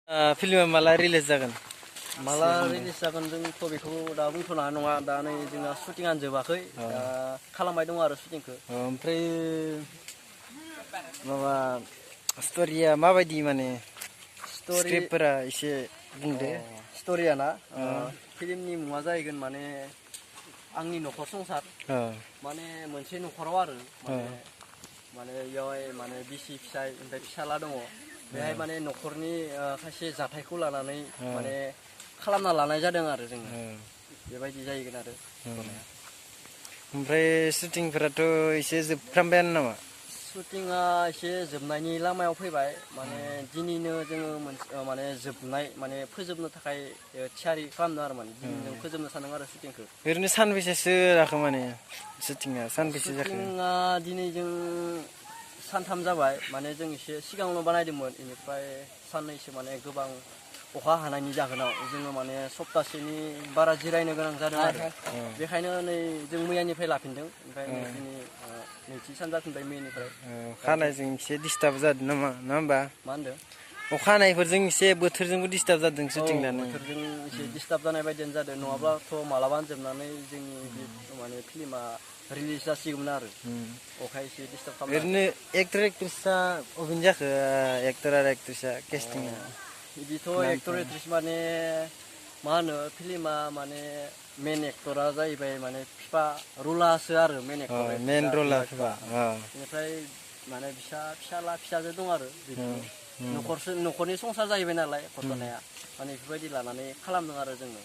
फिल्मा माला रिलिज जागोन? माला रिलिज जागोन जोंथ' बेखौ दा बुंथ'नो हानाय नङा। दा नै जोंना शुटिंआनो जोबाखै, दा खालामबाय दं आरो शुटिंखौ। ओमफ्राय माबा स्ट'रिया माबायदि माने स्क्रिप्टफोरा एसे बुंदो। स्ट'रिया ना फिल्मनि मुङा जाहैगोन माने आंनि न'खर संसार। माने मोनसे न'खराव आरो माने बेयावहाय माने बिसि फिसाय ओमफ्राय फिसाला दङ। बेहाय माने न'खरनि खायसे जाथायखौ लानानै माने खालामना लानाय जादों आरो जोङो। बेबायदि जाहैगोन आरो। ओमफ्राय शुटिंफोराथ' एसे जोबफ्रामबायानो नामा? शुटिंआ एसे जोबनायनि लामायाव फैबाय। माने दिनैनो जोङो माने जोबनाय माने फोजोबनो थाखाय थियारि खालामदों आरो माने दिनैनो फोजोबनो सानदों आरो शुटिंखौ। ओरैनो सानबेसेसो जाखो माने शुटिंआ सानबेसे जाखो? शुटिंआ दिनै जों सानथाम जाबाय। माने जों एसे सिगाङावनो बानायदोंमोन, बेनिफ्राय साननैसो माने गोबां अखा हानायनि जाहोनाव जोङो माने सप्तासेनि बारा जिरायनो गोनां जादों आरो। बेखायनो नै जों मैयानिफ्राय लाफिनदों। ओमफ्राय दिनै नैथि सान जाफिनबाय मैयानिफ्राय। खानायजों एसे डिस्टार्ब जादों नामा, नङा होमबा? मा होनदों? अखा हानायफोरजों एसे बोथोरजोंबो डिस्टार्ब जादों शुटिं लानो। बोथोरजों एसे डिस्टार्ब जानाय बायदियानो जादों। नङाब्लाथ' मालाबानो जोबनानै जोंनि बे माने फिल्मा रिलिज जासिगौमोन आरो। अखाया एसे डिस्टार्ब खालामदों। ओरैनो एक्टर एक्ट्रिसआ अबेनि जाखो एक्टर आरो एक्ट्रिसआ केस्टिंआ? बिदिथ' एक्टर एक्ट्रिस माने मा होनो फिल्मा माने मेन एक्टरा जाहैबाय माने फिफा रुलासो आरो मेन एक्टर मेन रला फिफा। बेनिफ्राय माने फिसाला फिसाजो दं आरो बिदिनो न'खरनि संसार जाहैबाय नालाय घटनाया माने बेफोरबायदि लानानै खालामदों आरो जोङो।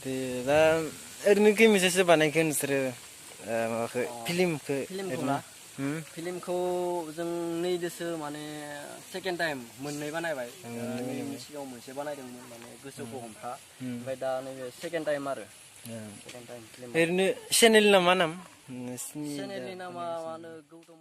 दे दा ओरैनो खैमाससो बानायखो नोंसोरो माबाखो फिल्मखौ ओरैनो? फिल्मखौ जों नैदोसो माने सेकेन्ड टाइम मोननै बानायबाय। नैनि सिगाङाव मोनसे बानायदोंमोन माने गोसोखौ हमथा। ओमफ्राय दा नैबे सेकेन्ड टाइम आरो। ओरैनो चेनेलनि नामा मा नाम? चेनेलनि नामा मा होनो गौतम